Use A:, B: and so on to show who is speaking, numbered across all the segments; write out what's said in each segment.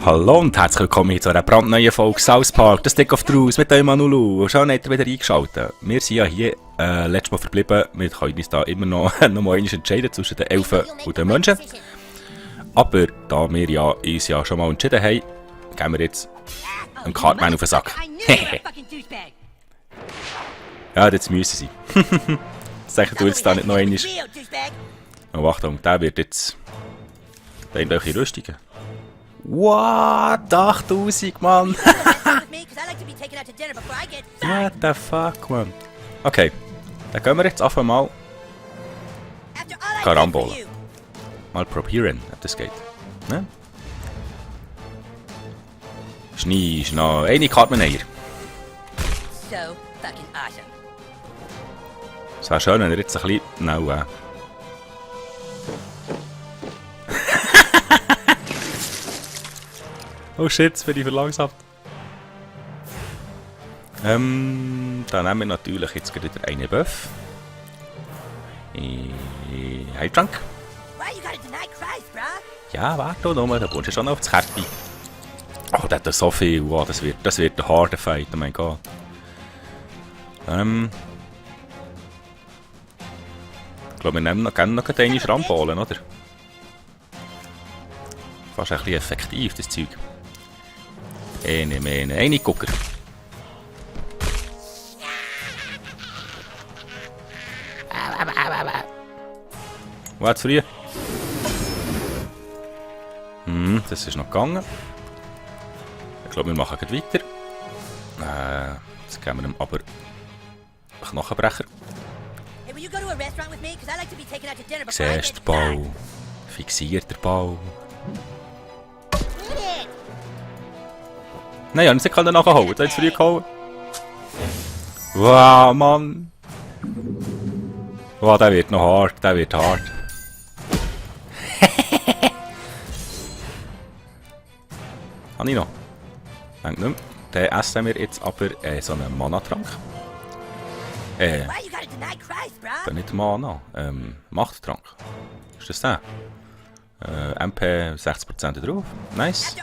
A: Hallo und herzlich willkommen zu einer brandneuen Folge South Park, das Stick of Truth mit dem Manulu. Schön, habt ihr wieder eingeschaltet. Wir sind ja hier letztes Mal verblieben. Wir können uns da immer noch mal entscheiden zwischen den Elfen und den Menschen. Aber da wir ja uns ja schon mal entschieden haben, gehen wir jetzt einem Cartman auf den Sack. Ja, jetzt müssen sie. Sagen du jetzt da nicht noch einmal. Oh, Achtung, der wird jetzt... Da irgendwelche Rüstungen. What? 8000, Mann! What the fuck, man? Okay, dann gehen wir jetzt einfach mal Karambola. Mal probieren, ob das geht. Ne? Schnee, Schnee, eine Karte mehr. Es wäre schön, wenn er jetzt ein bisschen... No, Oh shit, jetzt bin ich verlangsamt. Dann nehmen wir natürlich jetzt wieder einen Buff. Heiltrank. Ja, warte nochmal, da kommst du schon auf das Kärtchen. Oh, der hat so viel. Wow, das wird ein harter Fight, oh mein Gott. Ich glaube, wir nehmen noch gerne noch eine Schrammbahlen, oder? Fast ein bisschen effektiv, das Zeug. Eine Gucker. Was früh? Das ist noch gegangen. Ich glaube, wir machen gleich weiter. Jetzt geben wir ihm aber Knochenbrecher. Siehst du den Ball? Fixiert der Ball. Nein, ich habe nicht nachgeholt. Ich habe jetzt früh geholt. Wow, Mann. Wow, der wird noch hart. Der wird hart. Habe ich noch? Denke nicht mehr. Dann essen wir jetzt aber so einen Mana-Trank. Nicht Mana. Machttrank. Ist das der? MP 60% drauf. Nice.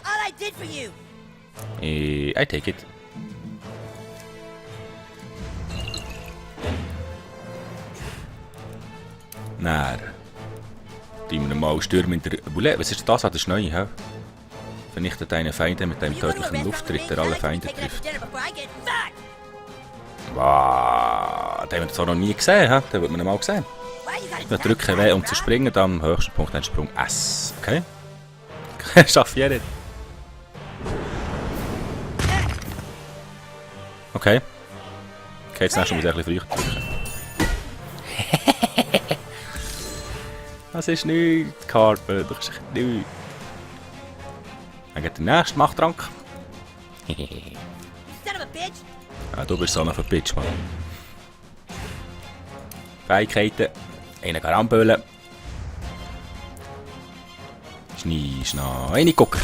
A: I take it. Dann tun wir mal Stürmen in der Boulette. Was ist das? Das ist neu, hä? Vernichtet einen Feinde mit einem tödlichen Lufttritt, der alle Feinde trifft. Wow, den haben wir zwar noch nie gesehen, hä? Den wird man mal sehen. Dann drücken W, um zu springen, dann am höchsten Punkt ein Sprung S. Okay? Schaffe ich nicht. Okay. Okay, jetzt nächstes Mal ein bisschen früher drücken. Das ist nichts, Carpe. Das ist echt nichts. Dann geht der nächste Machttrank. Ja, du bist so noch ein Bitch, Mann. Fähigkeiten. Eine Karamböle. Schnee, Schnee. Eine Gucker.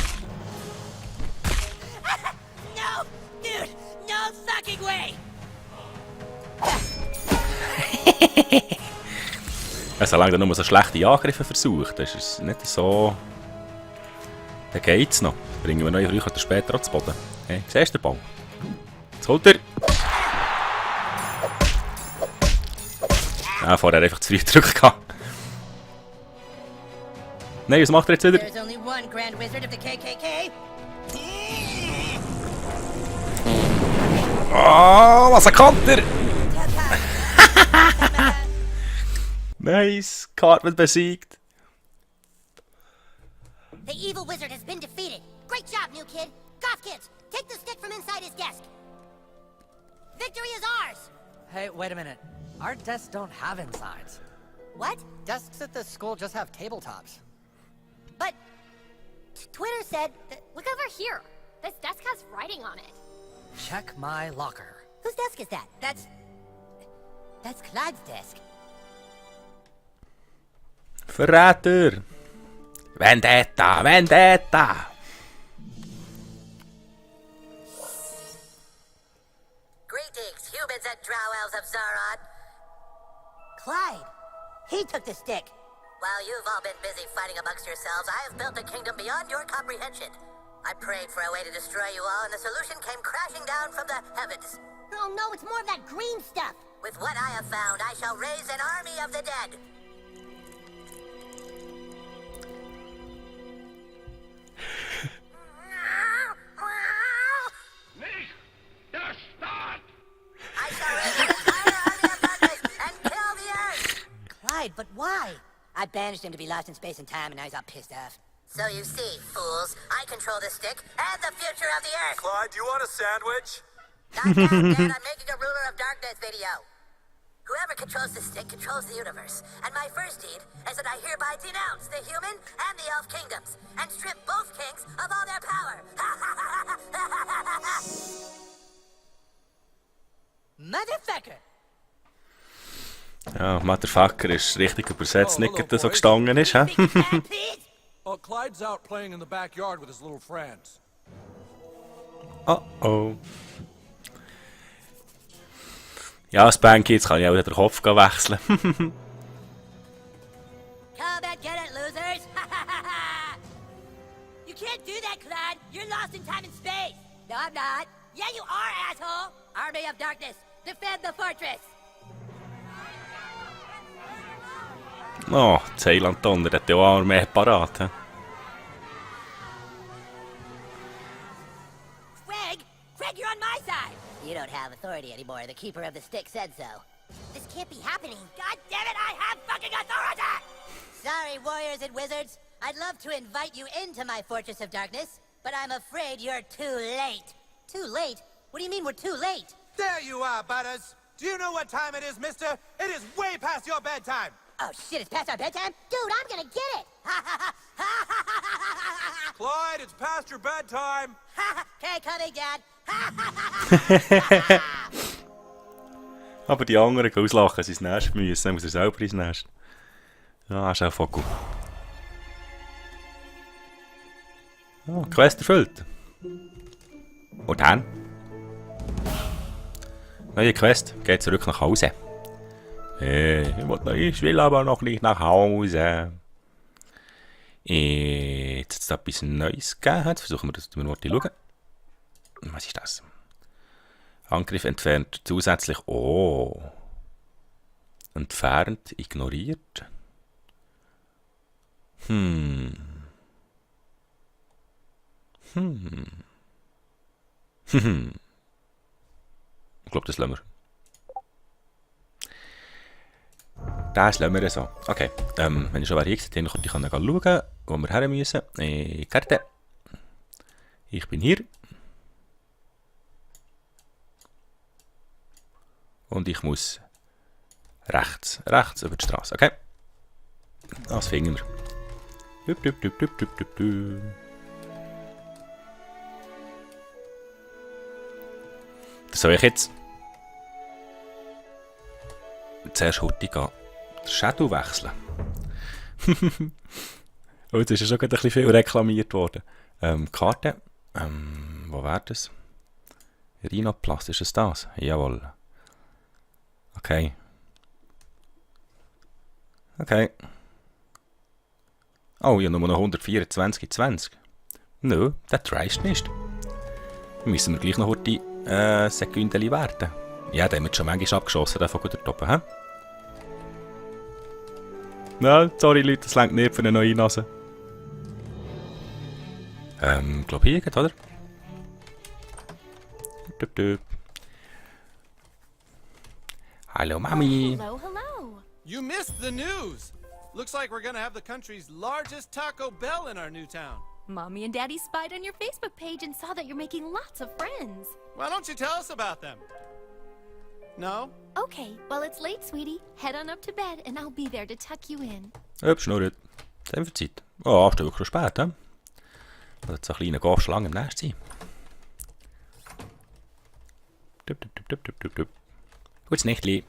A: Solange er nur so schlechte Angriffe versucht, das ist nicht so... Dann geht's noch. Bringen wir neue früher oder später auch zu Boden. Hey, siehst du den Ball? Jetzt holt er! Ah, vorher einfach zu früh gedrückt. Nein, was macht er jetzt wieder? Oh, was ein Konter! Nice, Cartman besiegt.
B: The evil wizard has been defeated. Great job, new kid. Goth kids, take the stick from inside his desk. Victory is ours.
C: Hey, wait a minute. Our desks don't have insides.
B: What?
C: Desks at this school just have tabletops.
B: But Twitter said that...
D: Look over here. This desk has writing on it.
C: Check my locker.
B: Whose desk is that? That's Clyde's desk.
A: Verräter! Vendetta! Vendetta!
E: Leagues, humans and drow elves of Zaron.
B: Clyde, he took the stick.
E: While you've all been busy fighting amongst yourselves, I have built a kingdom beyond your comprehension. I prayed for a way to destroy you all, and the solution came crashing down from the heavens.
B: Oh no, it's more of that green stuff.
E: With what I have found, I shall raise an army of the dead. I shall raise an entire army of darkness and kill the earth.
B: Clyde, but why? I banished him to be lost in space and time, and now he's all pissed off.
E: So you see, fools, I control the stick and the future of the earth.
F: Clyde, do you want a sandwich?
E: Not bad, Dad. I'm making a Ruler of Darkness video. Whoever controls the stick controls the universe. And my first deed is that I hereby denounce the human and the elf kingdoms and strip both kings of all their power.
B: Motherfucker!
A: Ja, Motherfucker ist richtig übersetzt, nicht gerade so gestanden ist, hä?
B: Please?
F: Oh, Clyde's out playing in the backyard with his little friends.
A: Oh. Ja, Spanky, jetzt kann ich auch wieder den Kopf wechseln.
B: Come and get it, losers! You can't do that, Clyde! You're lost in time and space! No, I'm not! Yeah, you are, asshole! Army of Darkness, defend the fortress!
A: Oh, Zeiland Donner, der hat ja auch mehr parat. He?
B: Craig, you're on my side! You don't have authority anymore. The Keeper of the Stick said so.
E: This can't be happening.
B: God damn it, I have fucking authority! Sorry, warriors and wizards. I'd love to invite you into my Fortress of Darkness, but I'm afraid you're too late. Too late? What do you mean we're too late?
G: There you are, Butters. Do you know what time it is, mister? It is way past your bedtime.
B: Oh shit, it's past our bedtime?
E: Dude, I'm gonna get it.
F: Clyde, it's past your bedtime.
B: Okay, coming, Dad.
A: Aber die anderen gehen auslachen, sie ins Nest müssen, dann muss er selber ins Nest. Ja, ist auch voll gut. Oh, Quest erfüllt. Und dann? Neue Quest, geht zurück nach Hause. Ich will aber noch nicht nach Hause. Jetzt hat es da etwas Neues gegeben. Jetzt versuchen wir das mal zu schauen. Was ist das? Angriff entfernt zusätzlich. Oh. Entfernt, ignoriert. Ich glaube, das lassen wir. Das lassen wir so. Okay, wenn ich schon hier seid, dann kann ich schauen, wo wir her müssen. Karte. Ich bin hier. Und ich muss rechts über die Straße. Okay. Das finden wir. Das soll ich jetzt zuerst heute gehen. Den Shadow wechseln. Oh, jetzt ist ja schon ein bisschen viel reklamiert worden. Karte. Wo wäre das? Rhinoplast, ist es das? Jawohl. Okay. Oh, ja, nur noch 124,20. Nö, das reicht nicht. Müssen wir gleich noch heute Sekündeli warten. Ja, der haben wir schon manchmal abgeschossen, der von gut dort oben, hä? Nein, sorry Leute, das reicht nicht für eine neue Nase. Glaub hier geht, oder? Hallo Mami.
D: Hello, hello.
G: You missed the news. Looks like we're gonna have the country's largest Taco Bell in our new town.
D: Mommy and Daddy spied on your Facebook page and saw that you're making lots of friends.
G: Why don't you tell us about them? No?
D: Okay, well, it's late, sweetie. Head on up to bed and I'll be there to tuck you in.
A: Schnurrt. Das haben wir Zeit. Oh, ist wirklich schon spät, hä? Da hat so ein kleiner Gast lang im Nest sein. Gutes Nächtli.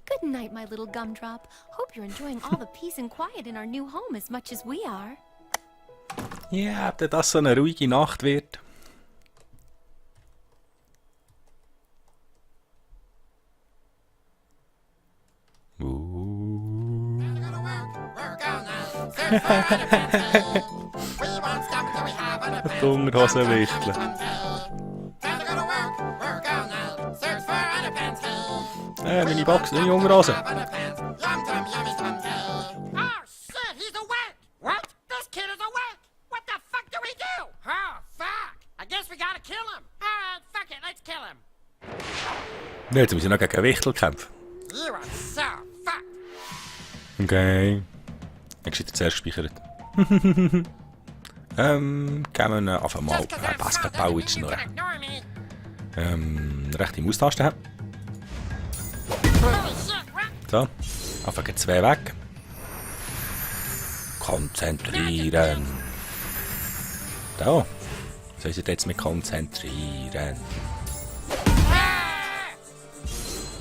D: Good night, my little gumdrop. Hope you're enjoying all the peace and quiet in our new home as much as we are.
A: Ja, ob das so eine ruhige Nacht wird. Die Unterhose wichteln. Meine Box, meine Unterhose.
H: Oh shit, he's awake! What? This kid is awake! What the fuck do we do? Oh fuck! I guess we gotta kill him. Alright, fuck it, let's kill him.
A: Ja, jetzt müssen wir noch gegen Wichtel kämpfen.
H: You are so fucked.
A: Okay. Ich habe zuerst gespeichert. Gehen wir einfach mal
H: Just 'cause I'm smart
A: Basketball
H: doesn't
A: jetzt
H: mean you
A: noch.
H: can ignore me.
A: Rechte Maustaste haben.
H: Holy shit, what?
A: So. Einfach gleich 2 weg. Konzentrieren. Da. Soll ich jetzt mit konzentrieren?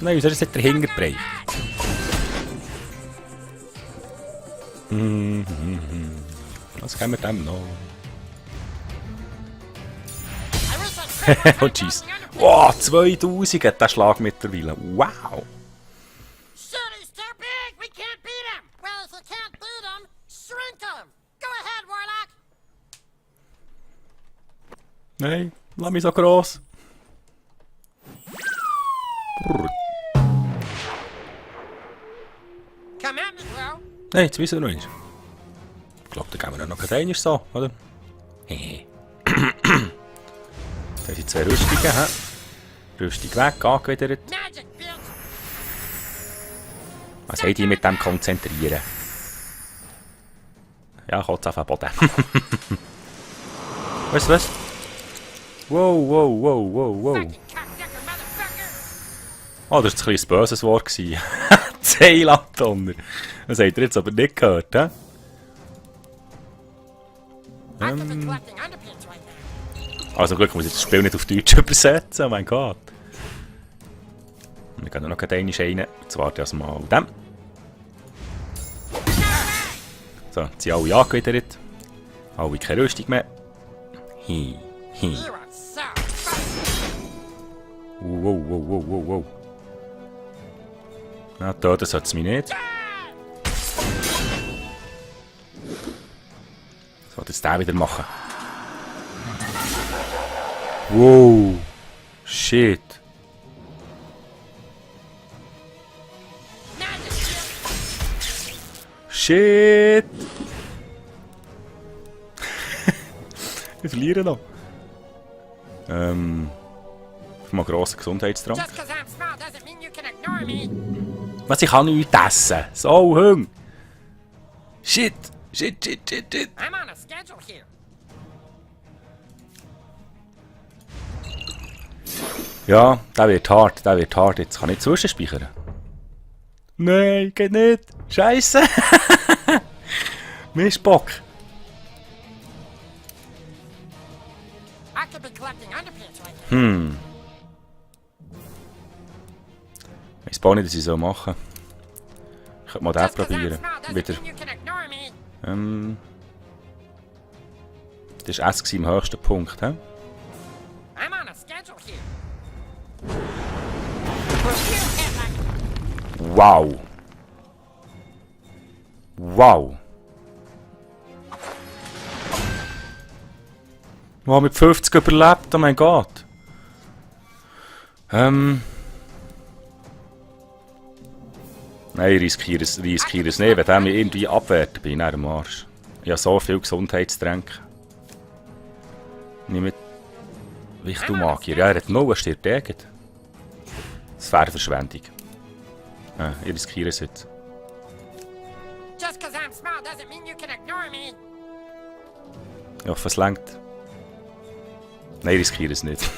A: Nein, wieso ist jetzt der Hinterbereich? Was können wir dem noch?
H: I wish I'd say
A: Oh jeez. Wow, 2000 hat der Schlag mittlerweile. Wow.
H: Shit, he's too big! We can't beat him! Well, if you can't beat him, shrink him! Go ahead, Warlock!
A: Nein, lass mich so gross.
H: Come at me, bro!
A: Nein, jetzt wissen wir noch nicht. Ich glaube, da gehen wir noch einmal so, oder? Hehe. Da sind 2 Rüstungen, hä? Rüstung weg, angewidert.
H: Magic, bitch!
A: Was haben die mit dem Konzentrieren? Ja, kurz auf den Boden. Weißt du was? Wow, wow, wow, wow, wow.
H: Fucking cocksucker, motherfucker!
A: Oh, das war ein kleines böses Wort. Zeilandonner. Das habt ihr jetzt aber nicht gehört, hä?
H: I could be collecting underpants right now.
A: Also, zum Glück muss ich das Spiel nicht auf Deutsch übersetzen, oh mein Gott. Wir gehen noch einmal rein. Jetzt warte ich also mal auf dem. So, jetzt sind alle angewidert. Alle keine Rüstung mehr. Hi, hi.
H: You are so fucked!
A: Wow, wow, wow, wow, wow. Na, töten sollte es mich nicht. Was soll jetzt der wieder machen? Wow. Shit.
H: Magic, bitch!
A: Shit. Wir verlieren noch. Mal grosser Gesundheitstrank.
H: Just 'cause I'm small doesn't mean you can ignore me.
A: Was, ich kann nichts essen? So, Hung. Shit. Shit, shit, shit, shit.
H: I'm on a schedule here.
A: Ja, der wird hart, der wird hart. Jetzt kann ich zwischenspeichern. Nein, geht nicht. Scheiße. Mistbock.
H: I could be collecting underpants right now.
A: Ich weiß nicht, was ich so machen soll. Ich könnte mal den
H: Just 'cause I'm
A: probieren.
H: small doesn't
A: Wieder.
H: mean you can ignore me.
A: Das war S im höchsten Punkt. He?
H: I'm on a schedule here.
A: Wow. Wow. Wow, mit 50 überlebt, oh mein Gott. Nein, ich riskiere es nicht. Wenn der mich irgendwie abwehrt, bin ich am Arsch. Ich habe so viel Gesundheitstränke. Nicht mit Wichtelmagier. Ja, er hat noch, er stirbt irgend. Das wäre Verschwendung. Ich riskiere es jetzt.
H: Just 'cause I'm small doesn't mean you can ignore me.
A: Ich hoffe, es lenkt. Nein, ich riskiere es nicht.
H: I'm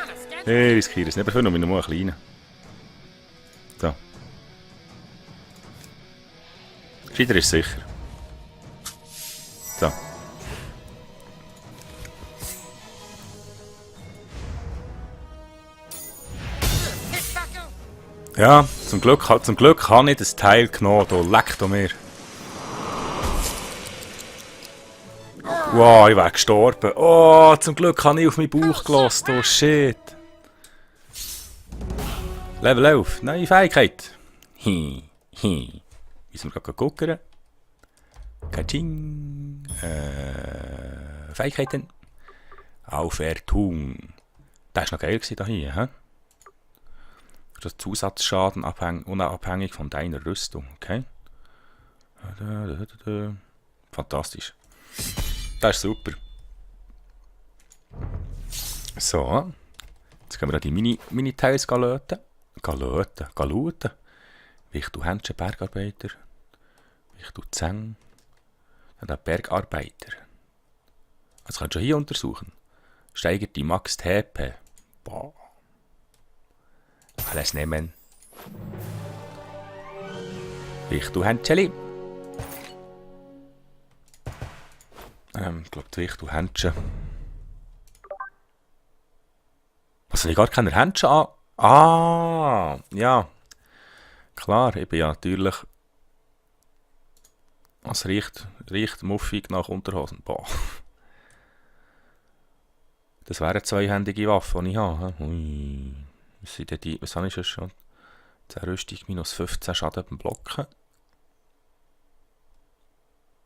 H: on a schedule.
A: Ich riskiere es nicht, aber für noch einen kleinen. So. Gescheiter ist sicher. So.
H: This fucker.
A: Ja, zum Glück habe ich das Teil genommen, da leckt mir. Wow, ich wäre gestorben. Oh, zum Glück habe ich auf meinen Bauch gelassen. Oh shit. Level 11, neue Fähigkeit. Müssen wir gerade gucken. Kaching. Fähigkeiten. Aufwertung. Das war noch geil hier, hä? Das Zusatzschaden unabhängig von deiner Rüstung, okay? Fantastisch. Das ist super. So. Jetzt können wir die Mini-Teils löten. Galuten. Wichtel Händchen, Bergarbeiter. Wichtel Zeng. Dann der Bergarbeiter. Das kannst du hier untersuchen. Steigert die Max TP. Boah. Alles nehmen. Wichtel Händchen. Ich glaube, die Wichtel Händchen. Also, ich gar keine Händchen an. Ah, ja. Klar, ich bin ja natürlich. Es riecht muffig nach Unterhosen. Boah. Das wäre eine zweihändige Waffe, die ich habe. Ui. Was habe ich jetzt schon? 10 Rüstung minus 15 Schaden beim Blocken.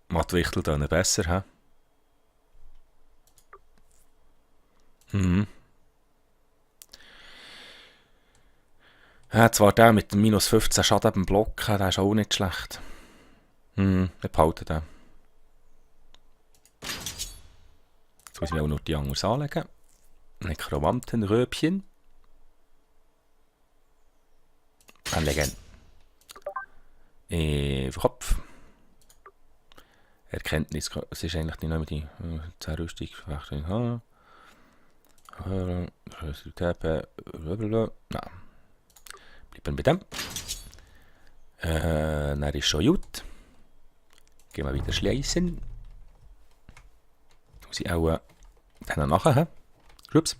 A: Macht die Wichtel dann besser, hä? Ja, zwar der mit dem minus 15 Schaden beim Blocken, der ist auch nicht schlecht. Wir behalten den. Jetzt muss ich mir auch noch die anders anlegen. Nekromantenröbchen. Anlegen. Kopf. Erkenntnis. Es ist eigentlich nicht nur die 10 Rüstung. Nein. Bleiben bei dem. Dann ist schon gut. Gehen wir wieder schließen. Muss ich auch dann nachher. Ups.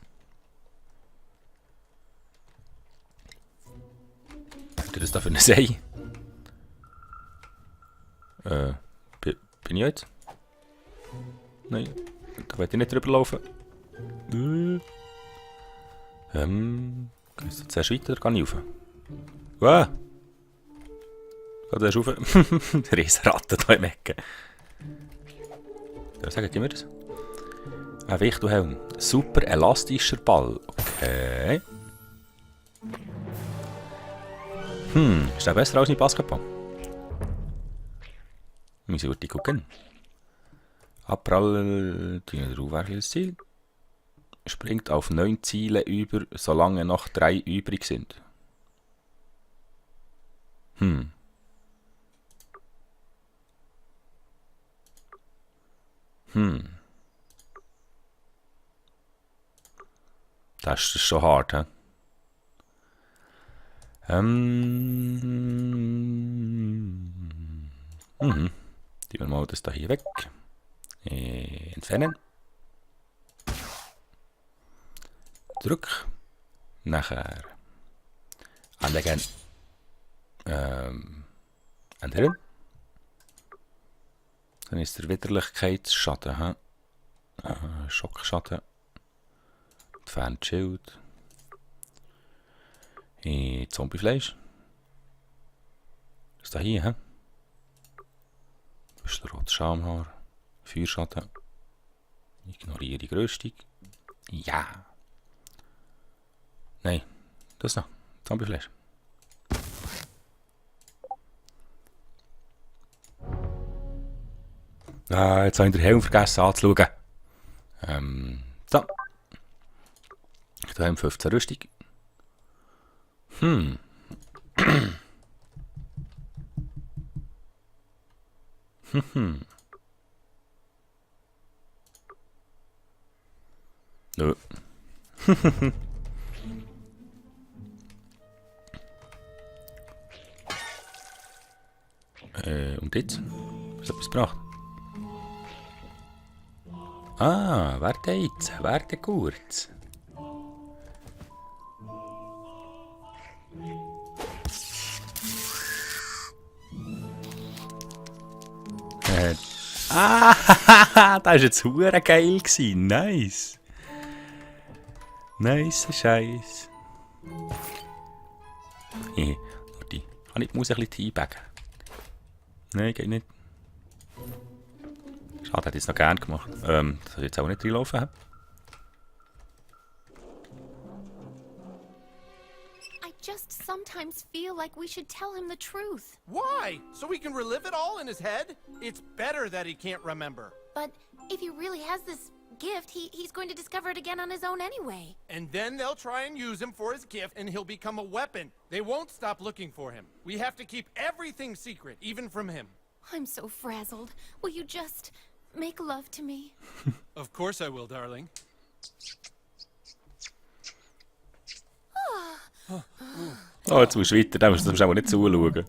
A: Was ist das da für ein Sei? Bin ich jetzt? Nein, da will ich nicht drüber laufen. Gehst du zuerst weiter, oder kann ich rauf? Wow! Geh zuerst rauf. Riesenratten hier im Ecken. Ich sagen, gib mir das. Ein Wichtelhelm. Super elastischer Ball. Okay. Ist der besser als mein Basketball? Wir sollten gucken. Abprall, draufwerfen Ziel. Springt auf 9 Ziele über, solange noch 3 übrig sind. Das ist schon hart, hä? Tun wir mal das da hier weg. Entfernen. Drück. Nachher anlegen. Ändern. Dann ist der Widerlichkeitsschaden. Schockschaden. Entfernt Schild. Zombiefleisch. Was ist da hier, hä? Das ist der rote Schamhaar. Feuerschaden. Ignoriere die Rüstung. Ja. Nein. Das noch. Zombiefleisch. Jetzt habe ich den Helm vergessen anzuschauen. So. Da haben wir 15 Rüstung. Nö. Und jetzt? Was hat etwas gebracht? Ah, warte jetzt. Warte kurz. Das war jetzt hure geil gewesen. Nice. Nice Scheiß. Kann ich die Maus ein bisschen einbacken? Nein, geht nicht. Schade, hätte ich es noch gerne gemacht. Das soll jetzt auch nicht reinlaufen.
D: I just sometimes feel like we should tell him the truth.
G: Why? So we can relive it all in his head? It's better that he can't remember.
D: But if he really has this gift, he's going to discover it again on his own anyway.
G: And then they'll try and use him for his gift, and he'll become a weapon. They won't stop looking for him. We have to keep everything secret, even from him.
D: I'm so frazzled. Will you just make love to me?
G: Of course I will, darling.
A: Oh, jetzt musst du weiter, dann musst du aber nicht zuschauen.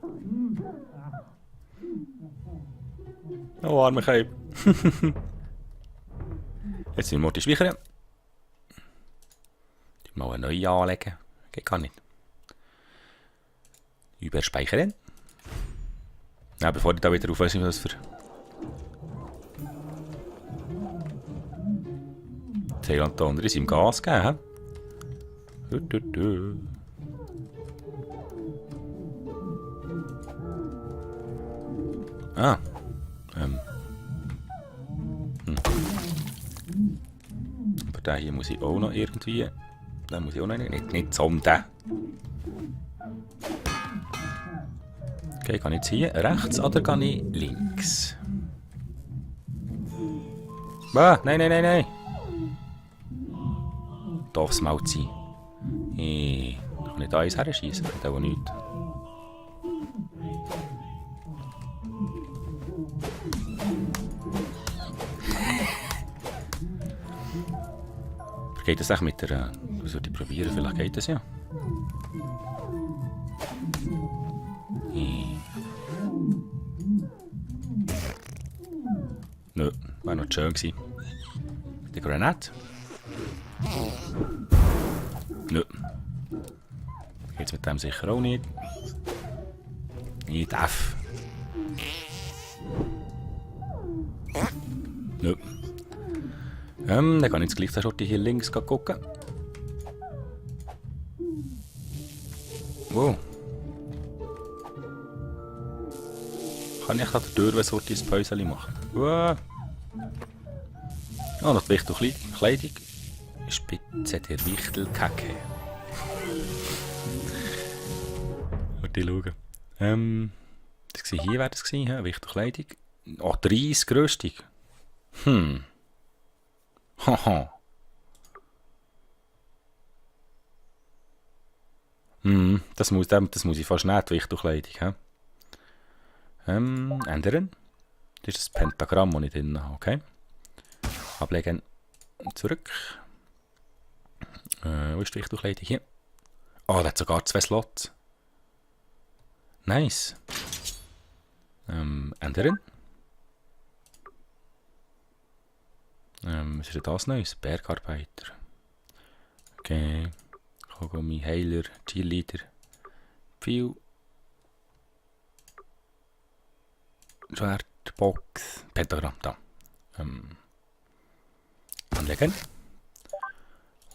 A: Oh, armer Keib. Jetzt müssen wir die speichern. Mal eine neue anlegen. Geht gar nicht. Überspeichern. Ja, bevor ich da wieder auf weiß, was für... Thailand da ist ihm Gas gegeben, hä? Ah. Aber den hier muss ich auch noch irgendwie... Den muss ich auch noch nicht so um den. Okay, kann ich jetzt hier rechts oder kann ich links? Ah, nein. Doofs Maul sein. Kann ich da eins herschießen? Das hat auch nichts. Geht das auch mit der... Was soll ich probieren? Vielleicht geht das ja. Nö, war noch schön gewesen. Die Granate. Nö. Geht's mit dem sicher auch nicht. Nicht F. Nö. Dann kann ich jetzt gleich schon hier links gucken. Wow. Kann ich da durch ein Päuschen machen? Wow. Oh, noch die Wichtelkleidung. Spitze der Wichtelkacke. Warte, schauen. Das war hier, wäre das gewesen, Wichtelkleidung. Oh, 30 Rüstung. Haha. Das muss ich fast nicht, die Wichtelkleidung. Ändern. Das ist das Pentagramm, das ich drin habe, okay? Ablegen. Zurück. Wo ist die Wichtelkleidung? Hier. Oh, der hat sogar 2 Slots. Nice. Ändern. Was ist denn das Neues? Bergarbeiter. Okay. Kaugummi, Heiler, Cheerleader. Pfeil. Schwert, Box, Pentagramm, da. Anlegen.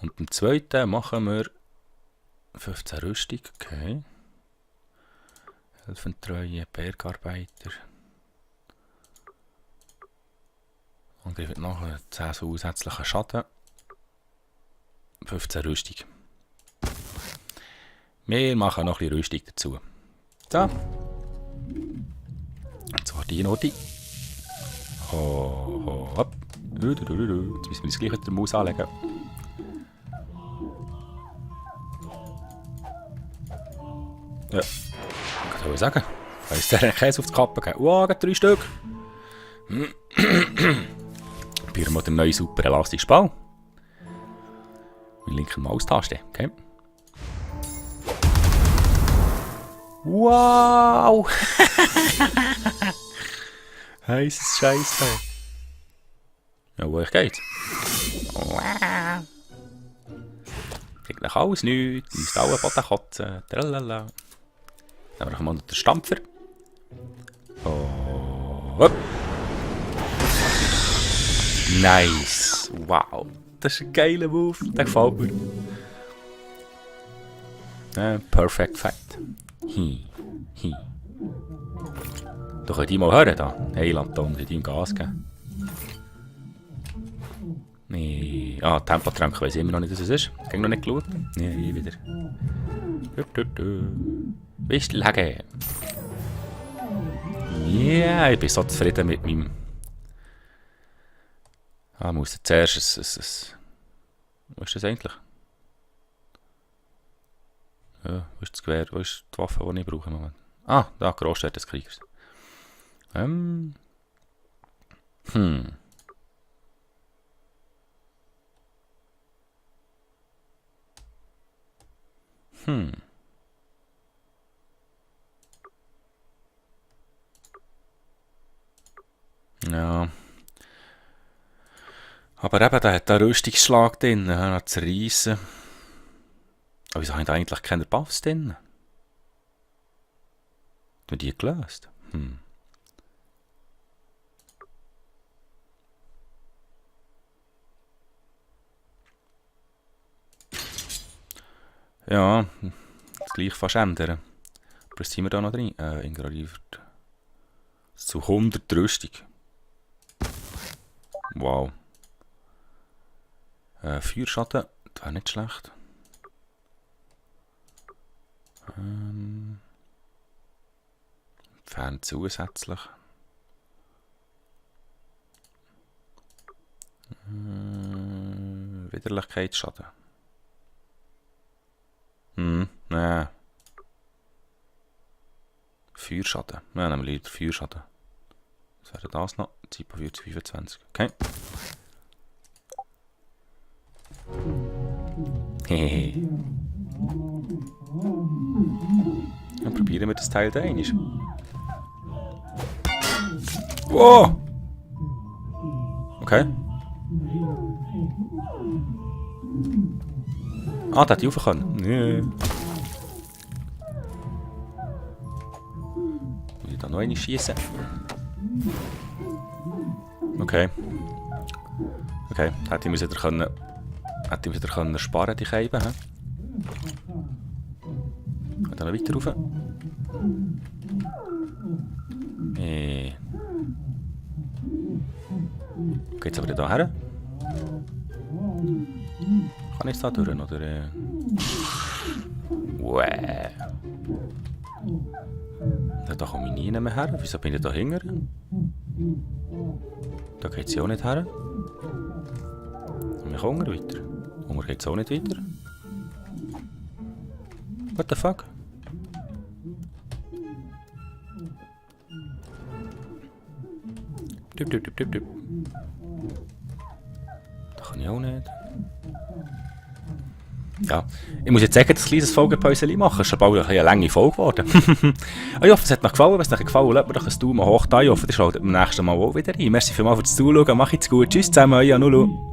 A: Und im zweiten machen wir 15 Rüstung, okay. Helfentreue, Bergarbeiter. Angriff mit nachher 10 zusätzlichen Schaden. 15 Rüstung. Wir machen noch ein bisschen Rüstung dazu. So. Jetzt war die Note. Hopp. Jetzt müssen wir das gleich mit der Maus anlegen. Ja. Was soll ich sagen? Da ist der Käse auf die Kappe gegeben. Wow, 3 Stück. Probieren wir den neuen super elastischen Ball. Mit linken Maustaste, okay. Wow! Heißes Scheiße. Ja, wo geht's? Wow! Kriegt noch alles nichts. Müsst alle Boden kotzen. Tralala. Dann haben wir mal den Stampfer. Oh, hopp. Nice. Wow. Das ist ein geiler Move. Der gefällt mir. Perfect Fight. Da könnt ihr mal hören. Da. Hey, Lanton, die ihm Gas geben. Nee. Ah, Tempotrank weiss ich immer noch nicht, was es ist. Ging noch nicht geschaut. Nee, hier wieder. Bist lage. Ja, ich bin so zufrieden mit meinem... Ah, ich muss zuerst was ist das eigentlich? Ja, wo ist das Gewehr? Wo ist die Waffe, die ich brauche im Moment? Ah, da, Großstadt des Kriegers. Ja. Aber eben, der hat da Rüstungsschlag drin, noch zu reissen. Aber wieso haben da eigentlich keine Buffs drin? Haben wir die gelöst? Ja, das gleich fast ändern. Aber was sind wir da noch drin? Ingradiert. Zu 100 Rüstung. Wow. Feuerschaden, das wäre nicht schlecht. Fern zusätzlich. Widerlichkeitsschaden. Nein. Feuerschaden. Nein, nehmen wir lieber Feuerschaden. Was wäre das noch? Zeit von 25. Okay. Hehehe. Dann probieren wir das Teil da einmal. Wow! Okay. Ah, da hätte ich rauf können. Nee. Muss ich da noch eine schießen? Okay. Okay, hätte ich wieder können. Hätte ich wieder können sparen, die Scheibe. Geht dann noch weiter rauf. Geht's aber da her? Kann ich es da durch, oder? Wow. Da komme ich nie mehr her. Wieso bin ich da hinter? Da geht es ja auch nicht her. Und ich komme weiter. Hunger geht es auch nicht weiter. What the fuck? Da kann ich auch nicht. Ja, ich muss jetzt sagen, dass ein kleines Folgenpäuschen machen. Es ist bald eine lange Folge geworden. Ich hoffe, es hat euch gefallen. Wenn es euch gefallen hat, lasst mir doch ein Daumen hoch da. Ich hoffe, ihr schaut beim nächsten Mal auch wieder rein. Merci vielmals fürs Zuschauen. Macht's gut. Tschüss zusammen, euer Nulu.